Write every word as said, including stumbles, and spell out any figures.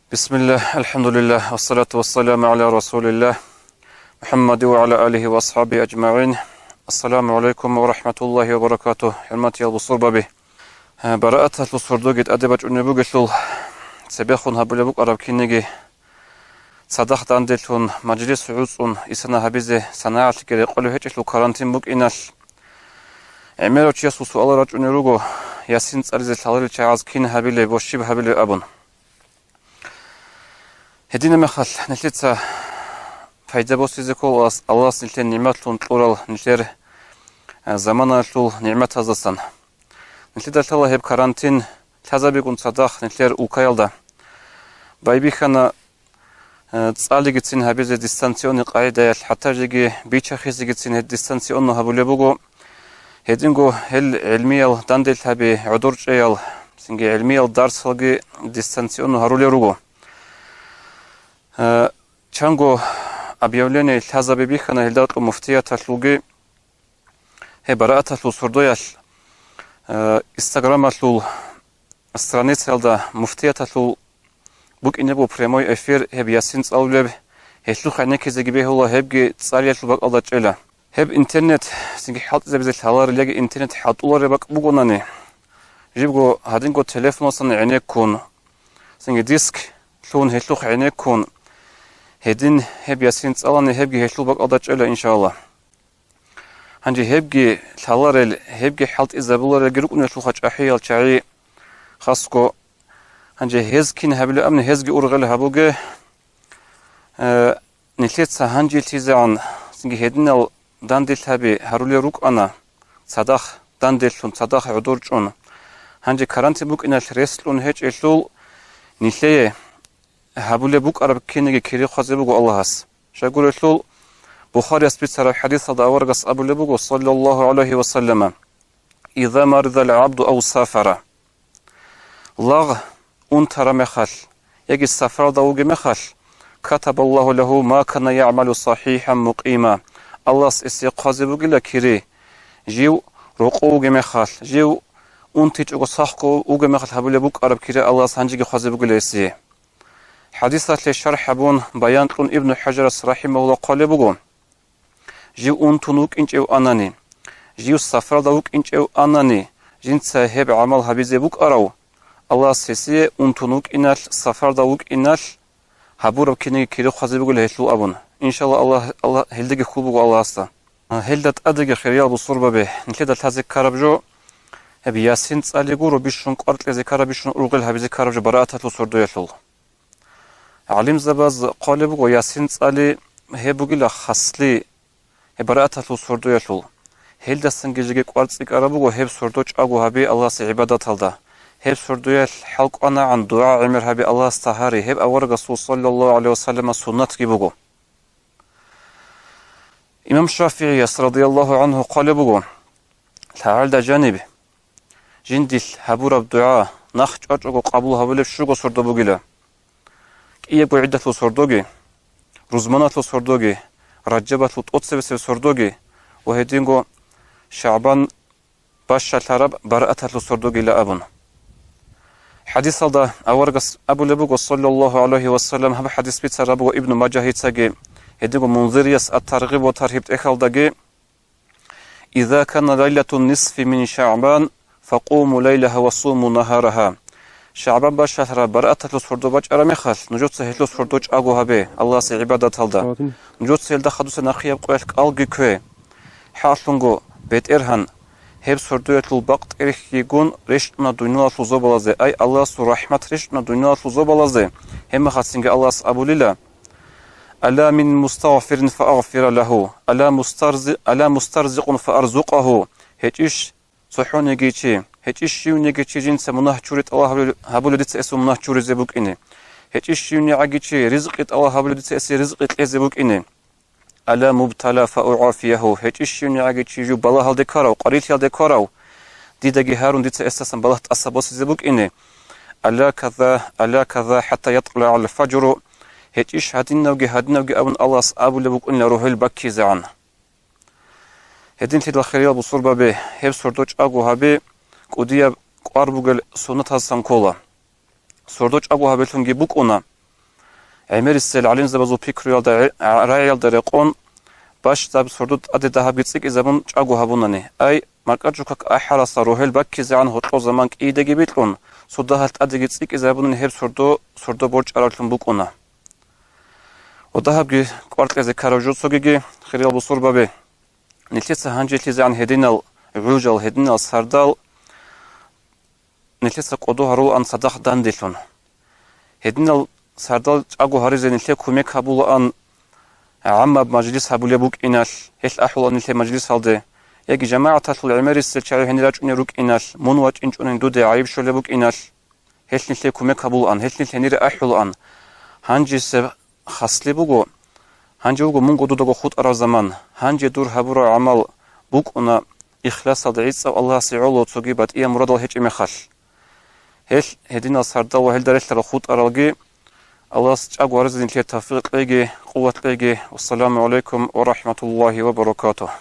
Бисмилла, алхамдулилла, вассалату вассаламу гӀала расулилла, МухӀаммади ва гӀала алихи ва асхӀаби аджмагӀин. Ассаламу гӀалайкум ва рахматуллахи ва баракатух, хӀурматиял бусурбаби. Барааталъул сордоги тӀаде бачӀунеб бугелъул, цебехун гьабулеб букӀараб кинниги цадахъ данделъун, мажлис гӀуцӀун, исана гьабизе санагӀалъги рекъолеб гьечӀелъул карантин букӀиналъ, гӀемерав чиясул суалал рачӀунел руго, ясин цӀализе лъаларел чагӀаз кин гьабилеб ва щиб гьабилеб абун. Гьединаб мехалъ, нилъеца пайда босизе ккола Аллагьас нилъее нигӀматлъун кьурал нилъер, а, заманаялъул нигӀматаздасан. Нилъеда лъала гьеб карантин лъазабигун цадахъ нилъер улкаялда. Байбихьана, э, цӀалигицин гьабизе дистанционный къагӀидаялъ, хӀатта жеги бичахизегицин гьеб дистанционно гьабулеб буго. Гьединго гьел гӀилмиял данделъаби, гӀодорчӀеял, цинги гӀилмиял дарсалги дистанционно гьарулел руго. Э, чанго объявление лъазаби бихьана гьелда кьун муфтияталъулги. Гьеб барааталъул сордоялъ, э, Инстаграмалъул страницаялда муфтияталъул букӀине буго прямой эфир, гьеб ясин цӀалулеб, гьелъухъ гӀенеккизеги бегьула, гьебги цӀалиялъул бакӀалда чӀела. Гьеб интернет цинги хӀалтӀизабизе лъаларел яги интернет хӀалтӀулареб бакӀ бугонани, жибго гьадинго телефоналдасан гӀенеккун, цинги дисклъун гьелъухъ гӀенеккун, гьедин гьеб ясин цӀалани, гьебги гьелъул бакӀалда чӀела, иншааллагь. Гьанже гьебги лъаларел, гьебги хӀалтӀизабуларелги рукӀунелъулха чӀахӀиял чагӀи хасго. Гьанже гьез кин гьабилеб абни гьезги ургъел гьабуге. Э, нилъеца гьанжелъизегӀан цинги гьединал данделъаби гьарулел рукӀана, цадахъ данделъун, цадахъ гӀодор чӀун. Гьанже карантин букӀиналъ рес кьун гьечӀелъул, нилъее гьабулеб букӀараб кинниги кири хъвазе буго Аллагьас. Щайгурелъул, Бухарияс бицараб хӀадисалда аварагас абулеб буго, саллаллагьу гӀалайгьи ва саллама: «Иза маридал гӀабду ав сафара». Лагъ унтараб мехалъ яги сафаралда вугеб мехалъ, «катабаллагьу лагьу ма кана ягӀмалу сахӀихӀан мукъима». Аллагьас гьесие хъвазе бугила кири, жив рокъов вугеб мехалъ, жив унтичӀого сахго вугеб мехалъ гьабулеб букӀараб кири Аллагьас гьанжеги хъвазе бугила гьесие. ХӀадисалъе шархӀ гьабун, баян кьун Ибну ХӀажарас рахӀимагьуллагь хъвалеб буго: жив унтун вукӀинчӀев анани, жив сафаралда вукӀинчӀев анани, жинца гьеб гӀамал гьабизе букӀарав, Аллагьас гьесие унтун вукӀиналъ, сафаралда вукӀиналъ гьабураб кинеги кири хъвазе бугила гьелъул абун. Иншаллагь, Аллагь, Аллагь гьелдаги хьул буго Аллагьасда. Гьелда тӀадеги, хириял бусурбаби, нилъеда лъазе ккараб жо, гьеб ясин цӀали гуро бищун кӀвар кьезе ккараб, бищун ургъел гьабизе ккараб жо барааталъул сордоялъул. ГӀалимзабаз хъвалеб буго, ясин цӀали гьеб бугила хасли гьеб барааталъул сордоялъул. Гьелдасанги жеги кӀвар цӀикӀкӀараб буго гьеб сордо чӀаго гьаби Аллагьасе гӀибадаталда. Гьеб сордоялъ хӀалкӀванагӀан дугӀа гӀемер гьаби Аллагьасда гьари, гьеб аварагасул саллаллагьу гӀалайгьи ва саллама суннатги буго. Имам ШафигӀияс, радияллагьу гӀангьу, хъвалеб буго: лъагӀалда жаниб жиндилъ гьабураб дугӀа нахъ чӀвачӀого къабул гьабулеб щуго сордо бугила. КӀиябго гӀидалъул сордоги, рузманалъул сордоги, Ражабалъул тӀоцебесеб сордоги ва гьединго ШагӀбан бащалъараб барааталъул сордогила абун. ХӀадисалда аварагас абулеб буго, саллаллагьу гӀалайгьи ва саллам, гьаб хӀадис бицараб буго Ибну Мажагьицаги, гьединго Мунзирияс Ат-Таргъиб ва Таргьиб тӀехьалдаги: «Иза кана лайлатун нисфи мин ШагӀбан, факъуму лайлагьа ва суму нагьарагьа». ШагӀбан бащалъараб барааталъул сордо бачӀараб мехалъ, нужеца гьелъул сордо чӀаго гьабе Аллагьасе гӀибадаталда. Нужеца гьелда хадуса нахъияб къоялъ кӀалги ккве. ХӀакълъунго, БетӀергьан, гьеб сордоялъул бакъ тӀерхьигун рещтӀуна дуниялалъул зобалазде, ай, Аллагьасул рахӀмат рещтӀуна дуниялалъул зобалазде, гьеб мехалъ цинги Аллагьас абулила: «Ала мин мустагъфирин фаагъфира лагьу, ала мустарзи-, ала мустарзикъун фаарзукъагьу». ГьечӀищ цохӀониги чи, гьечӀищ щивниги чи жинца мунагь чури тӀалаб гьабулев дица гьесул мунагь чуризе букӀине? ГьечӀищ щивнигӀаги чи ризкъи тӀалаб гьабулев дица гьесие ризкъи кьезе букӀине? «Ала мубтала фаугӀафиягьу», гьечӀищ щивнигӀаги чи жив балагьалде ккарав, къварилъиялде ккарав, дидаги гьарун дица гьесдасан балагь тӀаса босизе букӀине? «Ала каза, ала каза хӀатта ятӀлагӀал фажру», гьечӀищ гьадинавги, гьадинавги абун Аллагьас абулеб букӀунила рогьел баккизегӀан. Гьединлъидал, хириял бусурбаби, гьеб сордо чӀаго гьаби кӀудияб кӀвар бугел суннатаздасан ккола. Сордо чӀаго гьабилъунги букӀуна, ГӀемерисел гӀалимзабазул пикруялда, рагӀиялда рекъон, бащдаб сордо тӀаде дагьабги цӀикӀкӀизабун чӀаго гьабунани, ай, маркӀачӀукак ахӀарасда рогьел баккизегӀан гьоркьо заман кӀийидаги бикьун, цо дагьалъ тӀадеги цӀикӀкӀизабунани гьеб сордо, сордо борчӀаравлъун букӀуна. Ва дагьабги кӀвар кьезе ккарав жо цогиги, хириял бусурбаби, нилъеца гьанжелъизегӀан гьединал гӀужал, гьединал сардал нилъеца кӀодо гьарулаан цадахъ данделъун. Гьединал сардал чӀаго гьаризе нилъее кумек гьабулаан гӀаммаб мажлис гьабулеб букӀиналъ, гьелъ ахӀулаан нилъер мажлисалде, яги жамагӀаталъул гӀемерисел чагӀи гьенир рачӀунел рукӀиналъ, мун вачӀинчӀунин дуде гӀайиб щолеб букӀиналъ, гьелъ нилъее кумек гьабулаан, гьелъ нилъ гьенире ахӀулаан. Гьанжеса хаслъи буго, гьанже вуго мунго дудаго хутӀараб заман, гьанже дур гьабураб гӀамал букӀуна ихласалда гӀицӀав Аллагьасе гӀоло цоги батӀияб мурадал гьечӀеб мехалъ. Гьелъ гьединал сардал ва гьелда релълъарал хутӀаралги Аллагьас чӀаго гьаризе нилъее тавфикъ кьеги, къуват кьеги. Вассаламу гӀалайкум ва рахӀматуллагьи ва баракатугь.